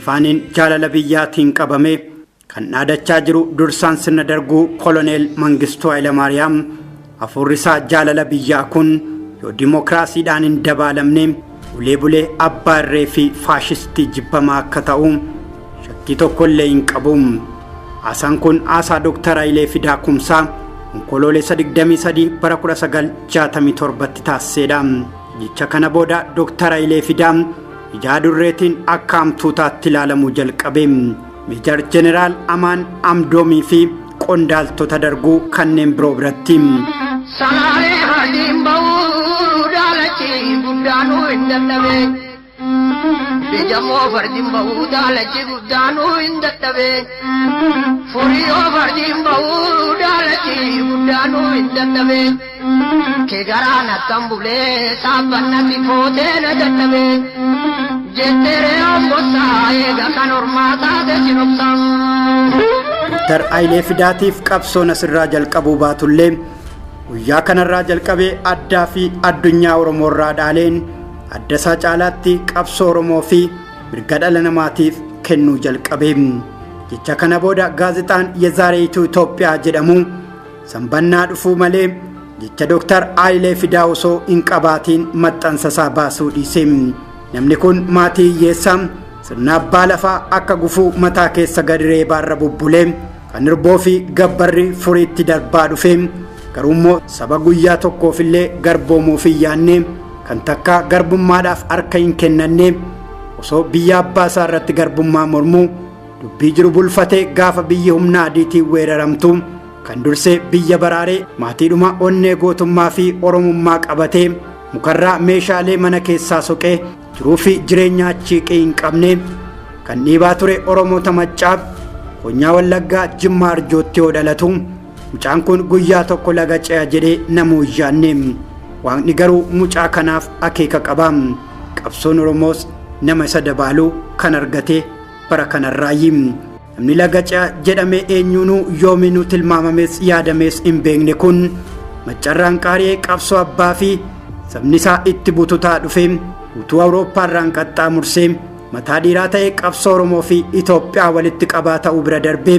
Afaaniin jaalala biyyaatiin qabame kan dhaadachaa jiru dursaan sirna darguu Koloneel Mangistuu Hayilamaariyaam hafuurri isaa jaalala biyyaa kun yoo dimookiraasiidhaan hin dabaalamne ulee bulee abbaa irree fi faashistii jibbamaa akka ta'u shakkii tokkollee hin qabu. Haasaan kun haasaa Dooktar Hayilee Fidaa Kumsaa Onkoloolessa 23 bara 1967tti taasisedha. Jecha kana booda Dooktar Hayilee Fidaa ija durreetiin akka hamtuutaatti ilaalamuu jalqabe. Meejar Jeneraal Amaan Amdoomii fi qondaaltota darguu kanneen biroo biratti. Salaalee hadiin ba'uu daalachi guddaanuu hin dadhabe. Bijamoo fardiin ba'uu daalachi guddaanuu hin dadhabe. Furiyoo fardiin ba'uu daalachi guddaanuu hin dadhabe. Kee garaan akkam bulee saabbannatti footee na dadhabe. Jetteeree ombossaa eega kan ormaa taate si dhoksaa. Dooktar Hayilee Fidaatiif qabsoon asirraa jalqabuu baatullee guyyaa kanarraa jalqabee addaa fi addunyaa Oromoo irraa dhaaleen adda isaa caalaatti qabsoo Oromoo fi mirga dhala namaatiif kennuu jalqabe. Jecha kana booda gaazexaan Yezaariituu Itoophiyaa jedhamu sanbannaa dhufuu malee jecha Dooktar Hayilee Fidaa osoo hin qabaatiin maxxansa isaa baasuu dhiise. Namni kun maatii hiyyeessaa sirna abbaa lafaa akka gufuu mataa keessa gadi reebaarra bubbulee kan irboo fi gabbarri furiitti darbaa dhufe garuummoo saba guyyaa tokkoofillee garboomuuf hin yaanne kan takkaa garbummaadhaaf harka hin kennanne osoo biyya abbaa isaa irratti garbummaa mormuu dubbii jiru bulfatee gaafa biyyi humna adiitiin weeraramtu kan dursee biyya baraaree maatiidhuma onnee gootummaa fi oromummaa qabatee mukarraa meeshaalee mana keessaa soqee jiruu fi jireenya achiiqee hin qabne kan dhiibaa ture Oromoota Maccaa Konyaa Wallaggaa Jimmaa Arjootti yoo dhalatu mucaan kun guyyaa tokko laga ce'a jedhee namuu hin yaadne. Waaqni garuu mucaa kanaaf akeeka qaba. Qabsoon Oromoos nama isa dabaaluu kan argate bara kanarraayi. Namni laga ce'a jedhamee eenyuunuu yoominuu tilmaamamees yaadamees hin beekne kun maccarraan qaari'ee qabsoo abbaa fi sabni isaa itti bututaa dhufe guutuu Awurooppaarraan qaxxaamursee mataa dhiiraa ta'e qabsoo Oromoo fi Itoophiyaa walitti qabaa ta'uu bira darbee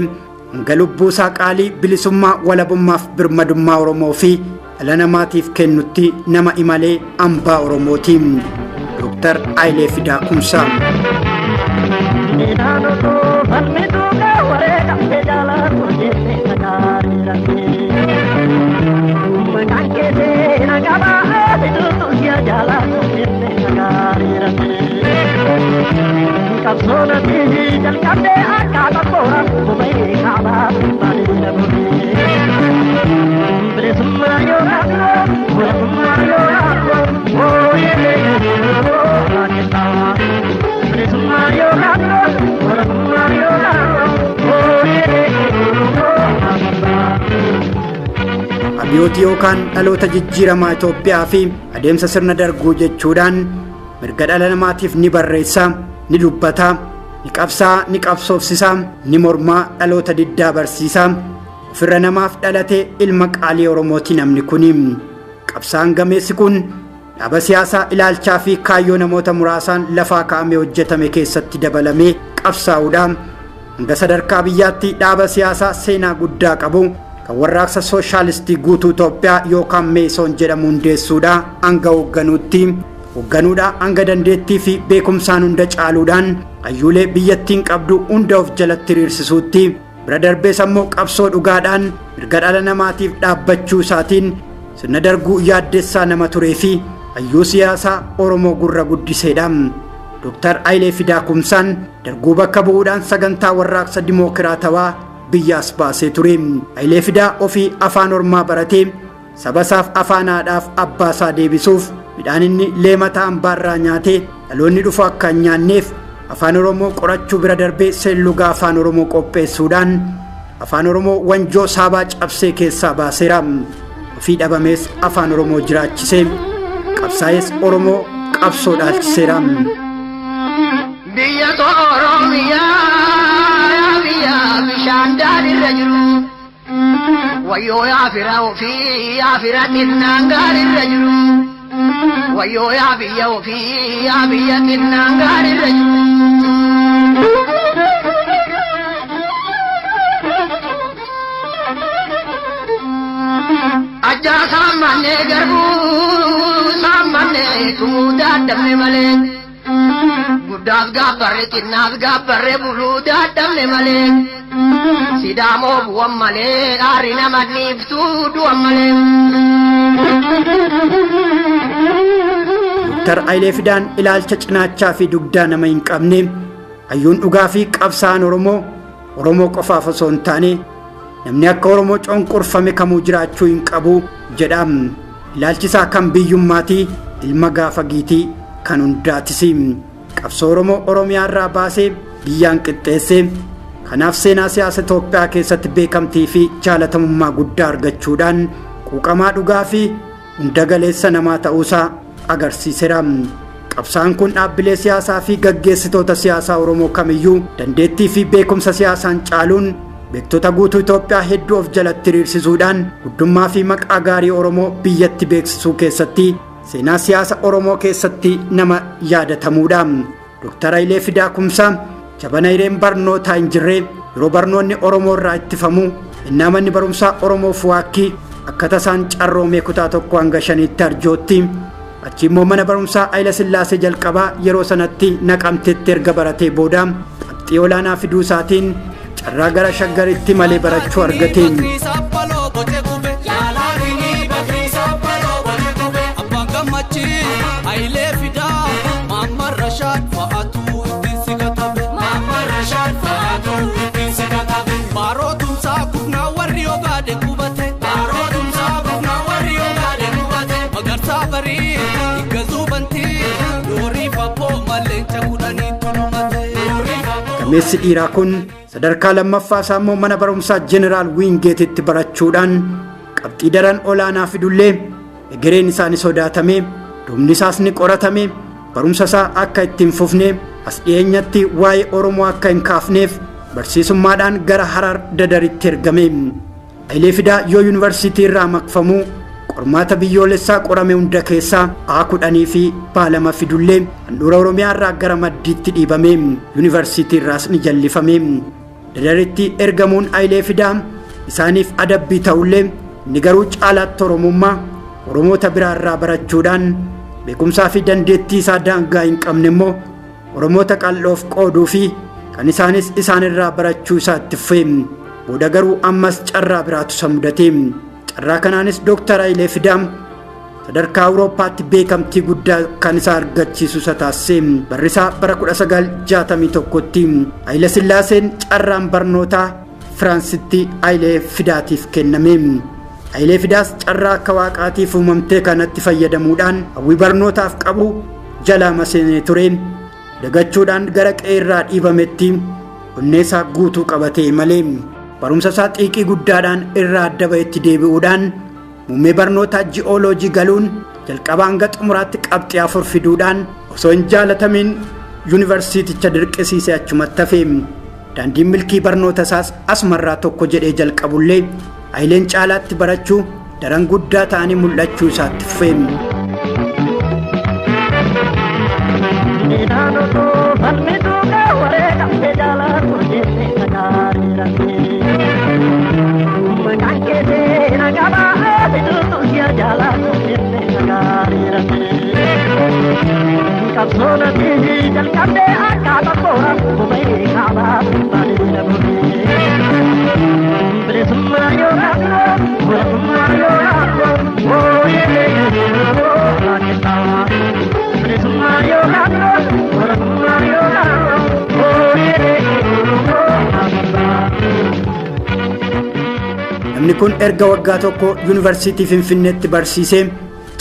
hanga lubbuu isaa qaalii bilisummaa walabummaaf birmadummaa Oromoo fi dhala namaatiif kennutti nama imalee hambaa Oromooti. Dooktar Hayilee Fidaa Kumsaa. Abiyyooti yookaan dhaloota jijjiiramaa Itoophiyaa fi adeemsa sirna darguu jechuudhaan mirga dhala namaatiif ni barreessa, ni dubbata, ni qabsaa, ni qabsoofsisa, ni mormaa dhaloota diddaa barsiisa. Ofirra namaaf dhalate ilma qaalii Oromooti namni kuni. Qabsaan gameessi kun dhaaba siyaasaa ilaalchaa fi kaayyoo namoota muraasaan lafaa kaa'amee hojjetame keessatti dabalamee qabsaa'uudha. Hanga sadarkaa biyyaatti dhaaba siyaasaa seenaa guddaa qabu kan warraaqsa sooshaalistii guutuu Itoophiyaa yookaan Meesoon jedhamu hundeessuudha hanga hoogganuutti. Hoogganuudha hanga dandeettii fi beekumsaan hunda caaluudhaan hayyuulee biyyattiin qabdu hunda of jalatti hiriirsisuutti. Bira darbees ammoo qabsoo dhugaadhaan mirga dhala namaatiif dhaabbachuu isaatiin sirna darguu yaaddessaa nama turee fi hayyuu siyaasaa Oromoo gurra guddiseedha. Dooktar Hayilee Fidaa Kumsaan darguu bakka bu'uudhaan sagantaa warraaqsa dimookiraatawaa biyyaas baasee ture. Hayilee Fidaa ofii afaan ormaa baratee saba isaaf afaan haadhaaf abbaa isaa deebisuuf midhaan inni leemata hambaarraa nyaatee dhaloonni dhufu akka hin nyaanneef afaan Oromoo qorachuu bira darbee seellugaa afaan Oromoo qopheessuudhaan afaan Oromoo wanjoo saabaa cabsee keessaa baaseera. Ofii dhabamees afaan Oromoo jiraachisee qabsaa'ees Oromoo qabsoo dhaalchiseera. Biyya Oromiyaa biyya bishaan daadhiirra jiru. Wayyoo yaa fira ofii yaa fira xinnaan gaariirra jiru. Wayyoo yaa biyya ofii yaa biyya xinnaan gaariirra jiru. Saammanne garbuu saammanne tumuu dadhabne malee. Guddaas gaabbarre xinnaas gaabbarre buluu dadhabne malee. Sidaamoo bu'an malee aarri nama dhiiftuu du'an malee. Dooktar Hayilee Fidaan ilaalcha cinaachaa fi dugdaa nama hin qabne, hayyuun dhugaa fi qabsaa'aan Oromoo, Oromoo qofaaf osoo hin taane namni akka Oromoo cunqurfame kamuu jiraachuu hin qabu jedha. Ilaalchi isaa kan biyyummaatii, ilma gaafa giitii kan hundaatis. Qabsoo Oromoo Oromiyaa irraa baasee biyyaan qixxeessee, kanaaf seenaa siyaasa Itoophiyaa keessatti beekamtii fi jaalatamummaa guddaa argachuudhaan quuqamaa dhugaa fi hunda galeessa namaa ta'uusaa agarsiiseera. Qabsaa'aan kun dhaabbilee siyaasaa fi gaggeessitoota siyaasaa Oromoo kamiyyuu dandeettii fi beekumsa siyaasaan caaluun beektota guutuu Itoophiyaa hedduu of jalatti hiriirsisuudhaan guddummaa fi maqaa gaarii Oromoo biyyatti beeksisuu keessatti seenaa siyaasa Oromoo keessatti nama yaadatamuudha. Dooktar Hayilee Fidaa Kumsaa jabana hireen barnootaa hin jirre, yeroo barnoonni Oromoo irraa ittifamu, innaa manni barumsaa Oromoof waakkii akka tasaan carroomee kutaa 1 hanga 5tti arjootti, achi immoo mana barumsaa Hayila Sillaasee jalqabaa yeroo sanatti Naqamtetti erga baratee booda qabxii olaanaa fiduu isaatiin carraa gara Shaggaritti malee barachuu argate. Gameessi dhiiraa kun sadarkaa lammaffaa isaa immoo mana barumsaa Jeneraal Wiingeetitti barachuudhaan qabxii daran olaanaa fidullee egereen isaa ni sodaatame, dhumni isaas ni qoratame, barumsa isaa akka itti hin fufne, as dhiyeenyatti waa'ee Oromoo akka hin kaafneef barsiisummaadhaan gara Harar Dadaritti ergame. Hayilee Fidaa yoo yuunivarsiitii irraa maqfamuu qormaata biyyoolessaa qorame hunda keessaa A10 fi B2 fidullee handhuura Oromiyaa irraa gara maddiitti dhiibame, yuunivarsiitii irraas ni jallifame. Dadaritti ergamuun Hayilee Fidaa isaaniif adabbii ta'ullee inni garuu caalaatti Oromummaa Oromoota biraa irraa barachuudhaan beekumsaa fi dandeettii isaa daangaa hin qabne immoo Oromoota qal'oof qooduu fi kan isaanis isaanirraa barachuu isaatti fufe. Booda garuu ammas carraa biraatu isa mudate. Carraa kanaanis Dooktar Hayilee Fidaa sadarkaa Awurooppaatti beekamtii guddaa kan isa argachiisu isa taasise. Barri isaa bara 1961tti Hayila Sillaaseen carraan barnootaa Firaansitti Hayilee Fidaatiif kenname. Hayilee Fidaas carraa akka waaqaatiif uumamtee kanatti fayyadamuudhaan hawwii barnootaaf qabu jalaa maseenee ture. Dagachuudhaan gara qe'eerraa dhiibametti onnee isaa guutuu qabatee malee barumsa isaa xiiqii guddaadhaan irraa adda ba'etti deebi'uudhaan muummee barnootaa ji'ooloojii galuun jalqabaa hanga xumuraatti qabxii 4 fiduudhaan osoo hin jaalatamin yuunivarsiiticha dirqisiisee achumatti hafe. Daandiin milkii barnoota isaas asumarraa tokko jedhee jalqabullee Hayileen caalaatti barachuu daran guddaa ta'anii mul'achuu isaatti fufe. Namni kun erga waggaa tokko yuunivarsiitii Finfinneetti barsiisee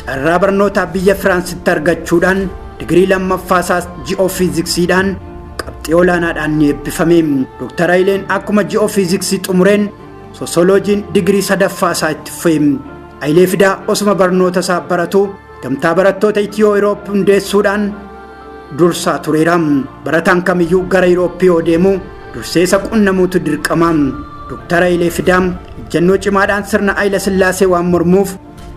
carraa barnootaa biyya Firaansitti argachuudhaan digirii lammaffaa isaas ji'oofiiziksiidhaan qabxii olaanaadhaan ni eebbifame. Dooktar Hayileen akkuma ji'oofiiziksii xumureen soosiyoloojiin digirii sadaffaa isaa itti fufe. Hayilee Fidaa osuma barnoota isaa baratu gamtaa barattoota Itiyoo Iroop hundeessuudhaan dursaa tureera. Barataan kamiyyuu gara Irooppii yoo deemu dursee isa qunnamuutu dirqama. Dooktar Hayilee Fidaa ejjennoo cimaadhaan sirna Hayila Sillaasee waan mormuuf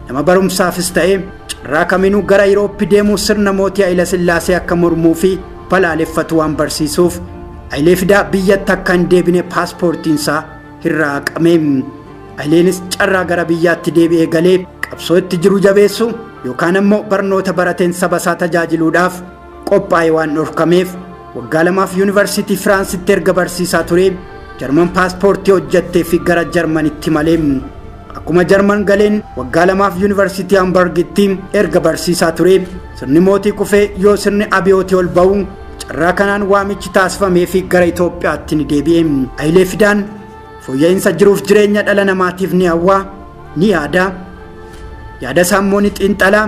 nama barumsaafis ta'e carraa kaminuu gara Irooppii deemuu sirna mootii Hayila Sillaasee akka mormuu fi balaaleffatu waan barsiisuuf Hayilee Fidaa biyyatti akka hin deebine paaspoortiin isaa irraa haqame. Hayileenis carraa gara biyyaatti deebi'ee galee Qabsoo itti jiru jabeessu yookaan ammoo barnoota barateen saba isaa tajaajiluudhaaf qophaa'e waan dhorkameef waggaa 2 yuunivarsiitii Firaansitti erga barsiisaa ture Jarman paaspoortii hojjattee fi gara Jarmanitti malee. Akkuma Jarman galeen waggaa 2 yuunivarsiitii Hamburgitti erga barsiisaa ture sirni mootii kufee yoo sirni abiyootii ol ba'u carraa kanaan waamichi taasifamee fi gara Itoophiyaatti ni deebi'e. Hayilee Fidaan fooyya'insa jiruuf jireenya dhala namaatiif ni hawwa, ni yaada, yaada isaa immoo ni xiinxala.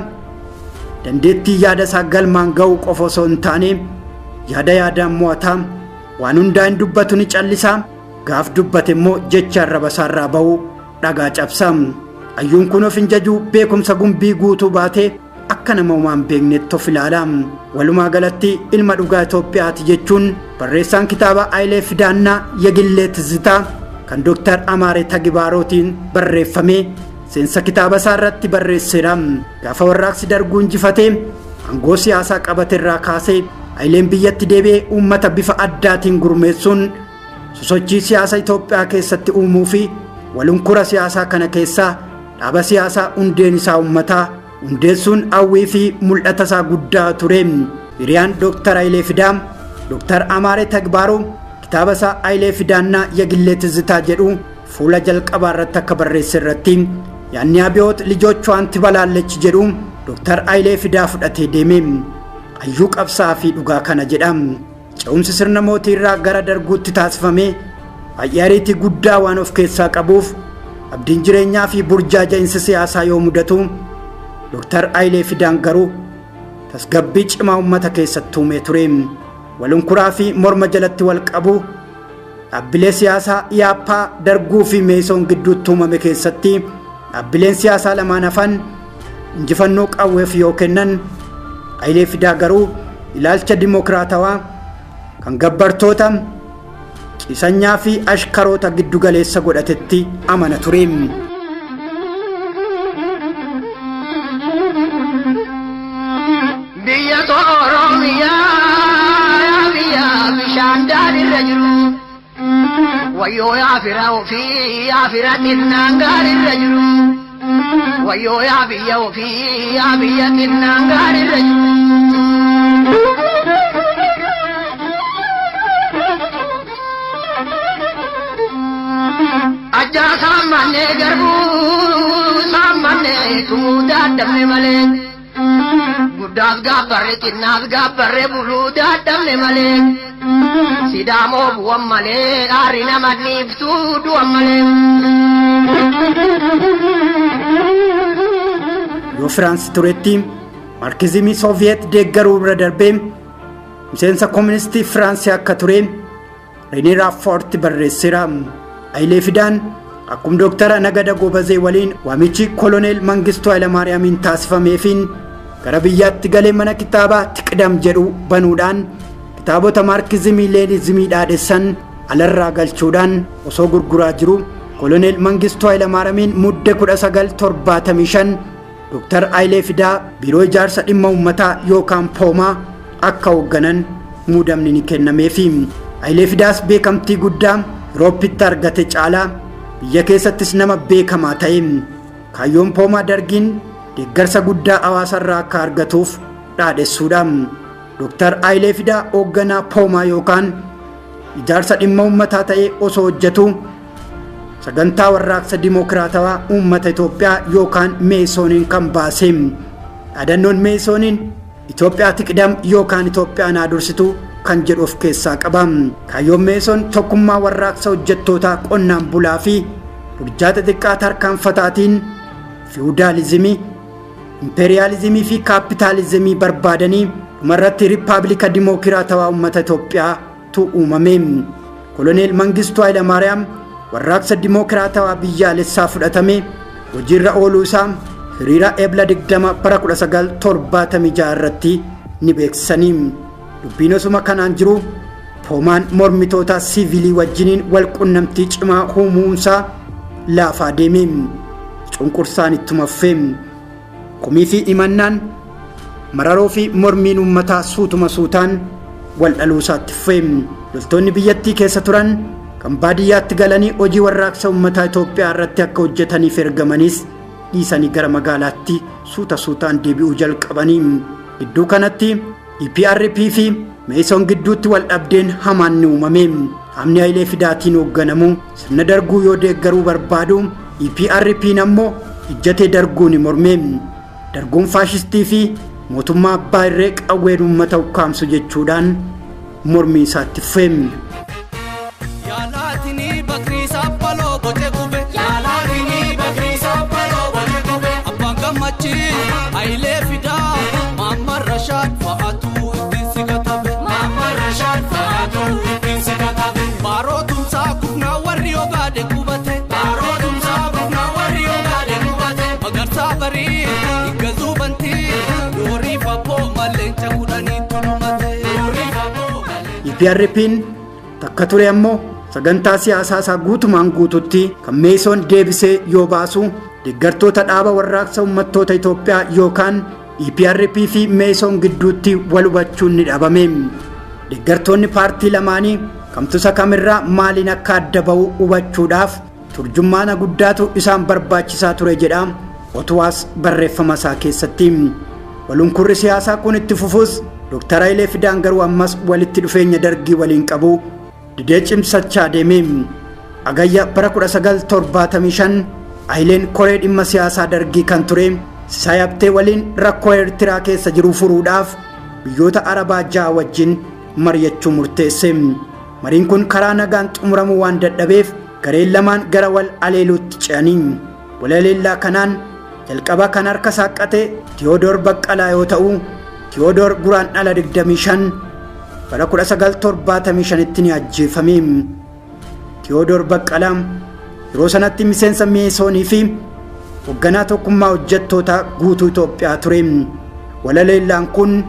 Dandeettii yaada isaa galmaan ga'uu qofa osoo hin taane yaada yaadaan mo'ata. Waan hundaa hin dubbatu ni callisa. Gaaf dubbate immoo jecha arraba isaarraa ba'u dhagaa cabsa. Hayyuun kun of hin jaju, beekumsa gumbii guutuu baatee akka nama homaa hin beeknetti of ilaala. Walumaa galatti ilma dhugaa Itoophiyaati jechuun barreessaan kitaaba Hayilee Fidaannaa Yegillee Tizitaa kan Dooktar Amaaree Tagibaarootiin barreeffame seensa kitaaba isaa irratti barreesseera. Gaafa warraaqsi darguu injifatee aangoo siyaasaa qabate irraa kaasee Hayileen biyyatti deebi'ee uummata bifa addaatiin gurmeessuun sosochii siyaasa Itoophiyaa keessatti uumuu fi walunkura siyaasaa kana keessaa dhaaba siyaasaa hundeen isaa uummataa hundeessuun hawwii fi mul'ata isaa guddaa ture. Hiriyaan Dooktar Hayilee Fidaa Dooktar Amaaree Tagbaaroo kitaaba isaa Hayilee Fidaannaa Yegillee Tizitaa jedhu fuula jalqabaa irratti akka barreesse irratti yaadni abiyoot lijochuwaan tibalaallechi jedhu Dooktar Hayilee Fidaa fudhatee deeme. Hayyuu qabsaa fi dhugaa kana jedha. Ce'umsi sirna mootii irraa gara darguutti taasifame baay'ee ariitii guddaa waan of keessaa qabuuf abdiin jireenyaa fi burjaaja'insi siyaasaa yoo mudatu Dooktar Hayilee Fidaan garuu tasgabbii cimaa uummata keessatti uumee ture. Walunkuraa fi morma jalatti wal qabu dhaabbilee siyaasaa Iyaappaa darguu fi Meesoon gidduutti uumame keessatti dhaabbileen siyaasaa lamaan hafan injifannoo qawweef yoo kennan Hayilee Fidaa garuu ilaalcha dimokiraatawaa kan gabbartoota ciisanyaa fi ashkaroota giddugaleessa godhatetti amana ture. Biyya Oromiyaa biyya bishaan daadhiirra jiru. Wayyoo yaa fira ofii yaa fira xinnaan gaariirra jiru. Wayyoo yaa biyya ofii yaa biyya xinnaan gaariirra jiru. Ajjaa saammannee garbuu saammannee tumuu daadhabne malee. Guddaas gaabbarre xinnaas gaabbarre buluu daadhabne malee. Sidaamoo bu'an malee aarri nama dhiibtuu du'an malee. Yoo Firaansi turetti Maarkizimii Sooviyeet deeggaruu bira darbee miseensa Kooministii Firaansii akka ture Reenii Raaffoorti barreesseera. Hayilee Fidaan akkuma Dooktara Nagada Goobazee waliin waamichi Koloneel Mangistuu Hayilamaariyaamiin taasifameefiin gara biyyaatti galee mana kitaabaa Tiqidam jedhu banuudhaan kitaabota Maarkizimii Leenizimii dhaadhessan alarraa galchuudhaan osoo gurguraa jiru Koloneel Mangistuu Hayilamaariyaamiin mudde 1975 Dooktar Hayilee Fidaa biiroo ijaarsa dhimma uummataa yookaan poomaa akka hoogganan muudamni ni kennameefi. Hayilee Fidaas beekamtii guddaa Yuurooppitti argate caalaa biyya keessattis nama beekamaa ta'e. Kaayyoon poomaa dargiin deeggarsa guddaa hawaasarraa akka argatuuf dhaadhessuudha. Dooktar Hayilee Fidaa hoogganaa poomaa yookaan ijaarsa dhimma uummataa ta'ee osoo hojjetu sagantaa warraaqsa dimokiraatawaa uummata Itoophiyaa yookaan Meesooniin kan baase. Dhaadannoon Meesooniin Itoophiyaa tiqidam yookaan Itoophiyaa naa dursitu kan jedhu of keessaa qaba. Kaayyoon Meesoon tokkummaa warraaqsa hojjettootaa qonnaan bulaa fi burjaa xixiqqaa tarkaanfataatiin fiwudaalizimii, impeeriyaalizimii fi kaapitaalizimii barbaadanii dhumarratti riippaabilika dimokiraatawaa uummata Itoophiyaatu uumame. Koloneel Mangistuu Hayilamaariyaam warraaqsa dimokiraatawaa biyyaalessaa fudhatame hojiirra ooluu isaa hiriira Ebla 20 bara 1976 irratti ni beeksisanii. Dubbiin osuma kanaan jiru poomaan mormitoota siivilii wajjiniin wal qunnamtii cimaa uumuunsaa laafaa deeme. Cunqursaan ittuma fufee. Komii fi himannaan mararoo fi mormiin uummataa suutuma suutaan wal dhaluu isaatti fufee. Loltoonni biyyattii keessa turan kan baadiyyaatti galanii hojii warraaqsa uummataa Itoophiyaa irratti akka hojjetaniif ergamanis dhiisanii gara magaalaatti suuta suutaan deebi'uu jalqabanii. Gidduu kanatti EPRP fi Meison gidduutti wal dhabdeen hamaan ni uumame. Dhaabni Hayilee Fidaatiin hoogganamu sirna darguu yoo deeggaruu barbaadu, EPRP'n ammoo ijjatee darguu ni morme. Darguun faashistii fi mootummaa abbaa irree qawween uummata ukkaamsu jechuudhaan mormii isaatti fufe. Yaalaatinii bakrii saaphaloo boce gube. Yaalaatinii bakrii saaphaloo boce gube. Abbaan gammachii Hayilee Fidaa Maamman Rashaad fa'aatu ittiin si katabe. Maamman Rashaad fa'aatu ittiin si katabe. Baaroo tumsaa kufnaa warri ogaade qubate. Baaroo tumsaa kufnaa warri ogaade qubate. Magarsaa barii higgazuu bantii doorii fabboo malleenca kudhanii tulumate. Doorii fabboo malleen. EPRP'n takka ture ammoo sagantaa siyaasaa isaa guutumaan guututti kan Meison deebisee yoo baasu, deeggartoota dhaaba warraaqsa uummattoota Itoophiyaa yookaan EPRP fi Meison gidduutti wal hubachuun ni dhabame. Deeggartoonni paartii lamaanii kamtusa kamirraa maaliin akka adda ba'u hubachuudhaaf turjummaana guddaatu isaan barbaachisaa ture jedha Otuwaas barreeffama isaa keessatti. Walunkurri siyaasaa kun itti fufus, Dr. Hayilee Fidaan garuu ammas walitti dhufeenya dargii waliin qabu didee cimsachaa deeme. Agayya bara 1975 Hayileen koree dhimma siyaasaa dargii kan ture Sisaay Habtee waliin rakkoo Eertiraa keessa jiru furuudhaaf biyyoota Arabaa 6 wajjin mari'achuu murteesse. Mariin kun karaa nagaan xumuramuu waan dadhabeef gareen lamaan gara wal aleeluutti ce'anii. Wal aleellaa kanaan jalqaba kan harka saaqqate Tiyoodor Baqqalaa yoo ta'u, Tiyoodor Guraandhala 25 bara 1975tti ni ajjeefame. Tiyoodor Baqqalaa yeroo sanatti miseensa Meesoonii fi hoogganaa tokkummaa hojjettoota guutuu Itoophiyaa ture. Wal aleellaan kun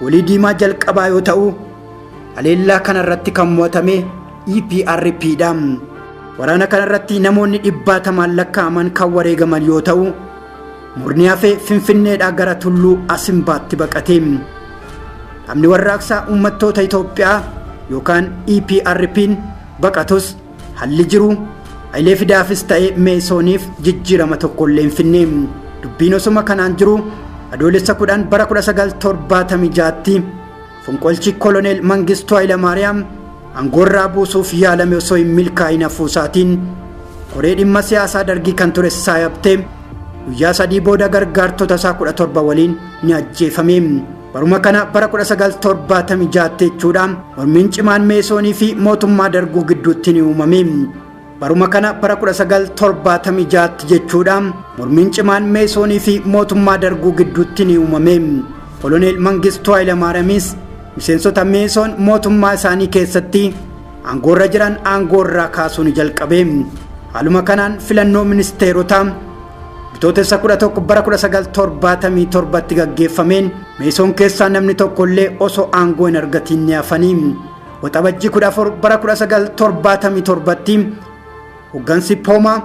goolii diimaa jalqabaa yoo ta'u, aleellaa kanarratti kan mo'atame EPRP dha. Waraana kanarratti namoonni dhibbaatamaan lakkaa'aman kan wareegaman yoo ta'u, murni hafee Finfinneedhaa gara Tulluu Asimbaatti baqate. Dhaabni warraaqsaa uummattoota Itoophiyaa yookaan EPRP'n baqatus, halli jiru Hayilee Fidaafis ta'ee Meesooniif jijjiirama tokko illee hin finne. Dubbiin osuma kanaan jiru Adoolessa 10 bara 1976tti fonqolchi Koloneel Mangistuu Hayilamaariyaam aangoorraa buusuuf yaalame osoo hin milkaa'in hafuusaatiin koree dhimma siyaasaa dargii kan ture Sisaay Habtee guyyaa 3 booda gargaartota isaa 17 waliin ni ajjeefame. Baruma kana bara 1976 jechuudha mormiin cimaan Meesoonii fi mootummaa darguu gidduutti ni uumame. Baruma kana bara 1976 jechuudha mormiin cimaan Meesoonii fi mootummaa darguu gidduutti ni uumame. Koloneel Mangistuu Hayilamaariyaamis miseensota Meesoon mootummaa isaanii keessatti aangoorra jiran aangoorraa kaasuu ni jalqabe. Haaluma kanaan filannoo ministeerotaa Bitootessa 11 bara 1977tti gaggeeffameen Meesoon keessaa namni tokko illee osoo aangoo hin argatiin ni hafanii. Waxabajjii 14 bara 1977tti hooggansi Poomaa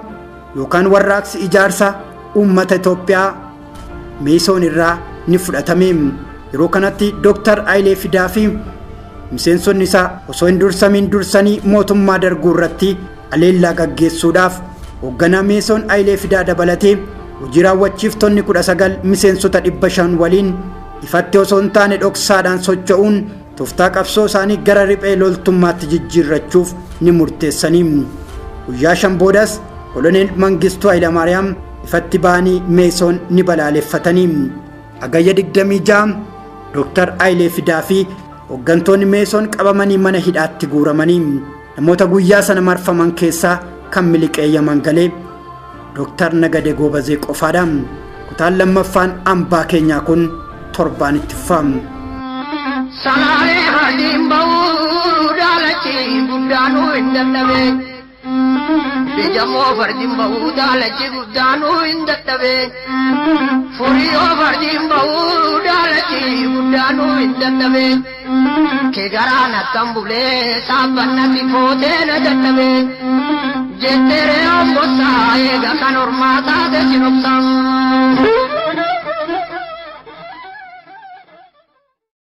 yookaan warraaqsi ijaarsa uummata Itoophiyaa Meesoon irraa ni fudhatame. Yeroo kanatti Dr. Hayilee Fidaa fi miseensonni isaa osoo hin dursamiin dursanii mootummaa darguu irratti aleellaa gaggeessuudhaaf hoogganaa Meesoon Hayilee Fidaa dabalatee hojii raawwachiiftonni 19 miseensota 500 waliin ifatti osoo hin taane dhoksaadhaan socho'uun tooftaa qabsoo isaanii gara riphee loltummaatti jijjiirrachuuf ni murteessanii. Guyyaa 5 boodas Koloneel Mangistuu Hayilamaariyaam ifatti ba'anii Meesoon ni balaaleffatanii. Hagayya 26 Dr. Hayilee Fidaa fi hooggantoonni Meesoon qabamanii mana hidhaatti guuramanii. Namoota guyyaa sana marfaman keessaa kan miliqee Yaman galee Dr. Nagadee Goobazee qofaadha. Kutaan lammaffaan hambaa keenyaa kun torbaan itti fufa. Salaalee hardiin ba'uu daalachi guddaanuu hin dadhabe. Bijamoo fardiin ba'uu daalachi guddaanuu hin dadhabe. Furiyoo fardiin ba'uu daalachi guddaanuu hin dadhabe. Kee garaan akkam bulee saabbannatti footee na dadhabe. Jetteeree ombosaa eega kan ormaa taate sin obsaa.